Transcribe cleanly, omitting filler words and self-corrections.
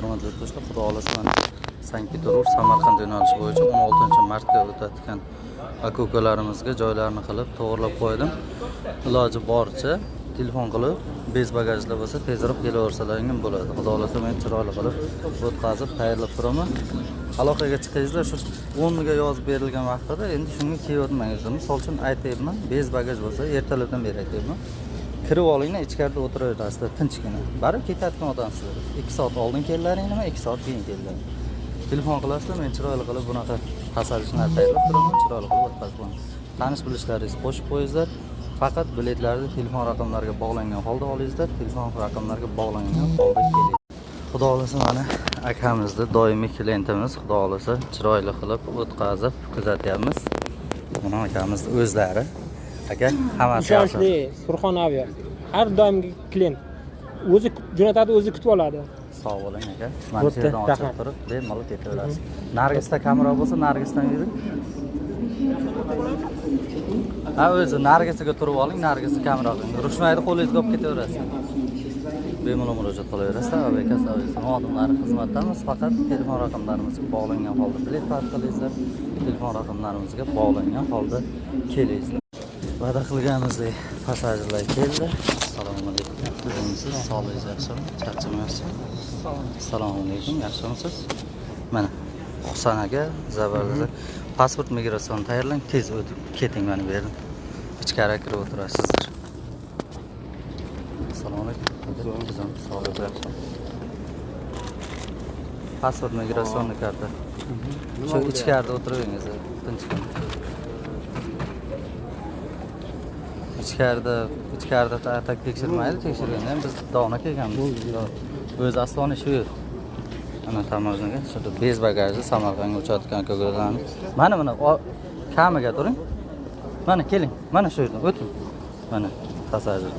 Hurmatli do'stlar, Xudo xohlasa mana Sankt-Peterburg Samarqand yo'nalishi bo'yicha 16-martga o'tadigan aka-ukalarimizga joylarni qilib to'g'irlab qo'ydim. Iloji boricha telefon qilib, bez bagajlar bo'lsa tezroq kelaversalaring ham bo'ladi. Xudo xohlasa men chiroyli qilib o'tkazib tayyorlab turaman. Aloqaga chiqingizlar, shu 10 ga yozib berilgan vaqtida endi shunga kelyapmangizlar. Misol uchun aytayapman, bez bagaj bo'lsa ertalabdan beri aytayapman. Kirib olinglar, ichkarida o'tiraverasizlar tinchgina. Baribir ketadigan odamsizlar. 2 soat oldin kellaring nima, 2 soat keyin kellaring. Telefon qilasizlar, men chiroyli qilib bunaqa pasajni tayyorlab turaman, chiroyli qilib o'tkazib qo'yaman. Tanish bilishlaringizni qo'shib qo'yingizlar. Faqat biletlarni telefon raqamlariga bog'langan holda olingizlar, telefon raqamlariga bog'langan holda keling. Xudo xohlasa mana akamizni doimiy klientimiz, Xudo xohlasa chiroyli qilib o'tkazib kuzatyapmiz. Mana akamizni o'zlari. Aka, hammasi yaxshi. Ishonchli Surxon Avia. Har doimgi klient. O'zi jo'natadi, o'zi kutib oladi. Sog' bo'ling aka. Mana shu Bo'pti, yerdan ochib rahmat. turib, bemalol ketaverasiz. Nargisda kamroq bo'lsa, Nargisdan yuring. Ha, o'zi Nargisiga turib oling, Nargisi kamroq. Rushmayni qo'lingizga olib ketaverasiz. Bemalol murojaat qilaverasizlar. Aviakassa xodimlari xizmatdamiz. Faqat telefon raqamlarimizga bog'langan holda bilet farq qilingizlar. Telefon raqamlarimizga bog'langan holda kelingizlar. Va'da qilganimizdek passajirlar keldi. Assalomu alaykum. Yaxshimisiz? Sog'ligingiz yaxshimi? Charchamayapsizmi? Assalomu alaykum. Yaxshimisiz? Mana Husan aka, zabardast. Pasport migratsion tayyorlang, tez o'tib keting mana bu yerdan. Ichkari kirib o'tirasizlar. Assalomu alaykum. Sog'ligingiz yaxshimi? Pasport migratsion karta. Shu ichkarida o'tiraveringiz, tinchgina. Ichkarida tak tekshirmaydi, tekshirganda ham biz dona kelganmiz. O'zi asloni shu yer. Ana tamoznaga shu bez bagajli Samarqandga uchayotgan ko'klarni. Mana buni kamiga turing. Mana keling, mana shu yerdan o'ting. Mana passajir.